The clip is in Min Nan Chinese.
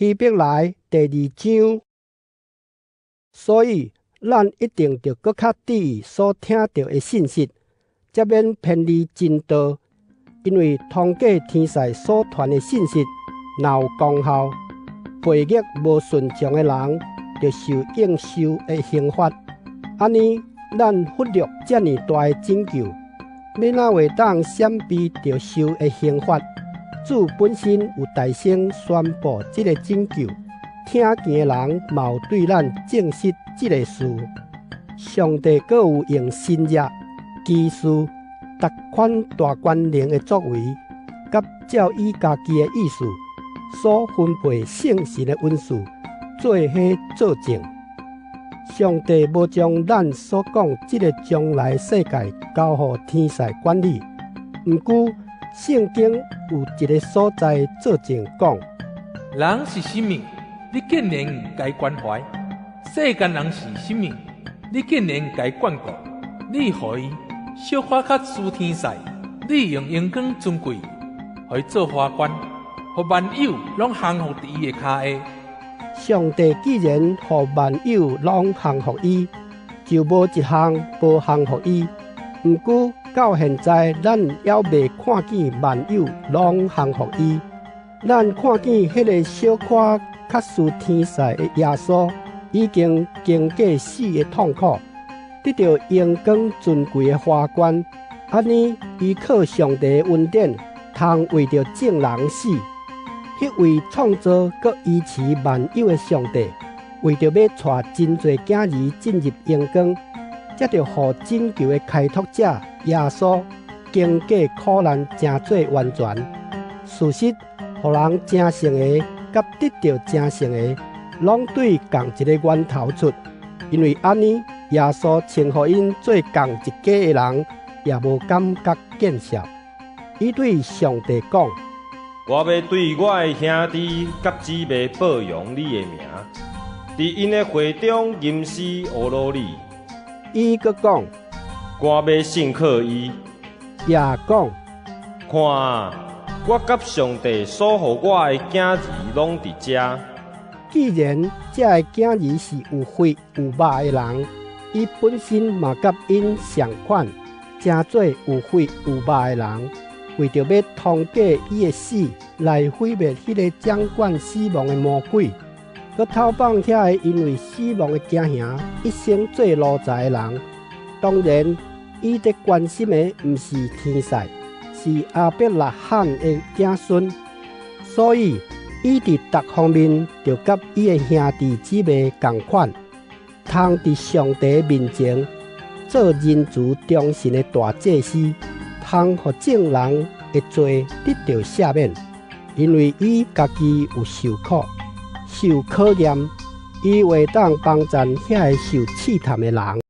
希伯來第二章，所以咱一定著閣較注意所聽著的信息，才免偏離真道。因為通過天使所傳的信息，若有功效，背逆無順從的人，著受應受的刑罰。按呢，咱忽略遮爾大的拯救，欲哪會當閃避著受的刑罰？主本身有大聲宣布這个拯救，聽見的人嘛有對咱證實這个事。上帝閣有用神蹟、奇事、逐款大權能的作為，佮照伊家己的意思所分配聖神的恩賜，做伙做證。上帝無將咱所講這个將來世界交予天使管理，毋過聖經有一个所在做證講：人是啥物？你竟然共伊關懷；世間人是啥物？你竟然共伊眷顧？你予伊小可較輸天使，你用榮光尊貴，予伊做華冠，予萬有攏降服佇伊的跤下。上帝既然予萬有攏降服伊，就無一項無降服伊。毋過到現在，咱猶未看見萬有攏降服伊。咱看見彼个小可較輸天使的耶穌，已經經過死的痛苦，得著榮光尊貴的華冠。按呢，伊靠上帝的恩典，通為著眾人死。彼位創造閣維持萬有的上帝，為著欲帶真濟囝兒進入榮光，才著予拯救的開拓者耶穌經過苦難，成做完全。事實，予人成聖的，佮得著成聖的，攏對仝一个源頭出。因為按呢，耶穌稱呼𪜶做仝一家的人，也無感覺見笑。伊對上帝講：我欲對我的兄弟佮姊妹報揚你的名，佇𪜶的會中吟詩呵咾你。伊閣講：我欲信靠伊。也講：看啊，我佮上帝所予我的囝兒攏佇遮。既然這个囝兒是有血有肉的人，伊本身嘛佮𪜶仝款，成做有血有肉的人，為著欲通過伊的死來毀滅彼个掌管死亡的魔鬼，閣偷放遐个因為死亡的驚嚇，一生做奴才的人。當然，伊佇關心的毋是天使，是亞伯拉罕的子孫，所以伊佇逐方面著佮伊的兄弟姊妹仝款，通佇上帝面前做仁慈忠信的大祭司，通予眾人的罪得著赦免，因為伊家己有受苦、受考驗，伊會當幫贊遐个受試探的人。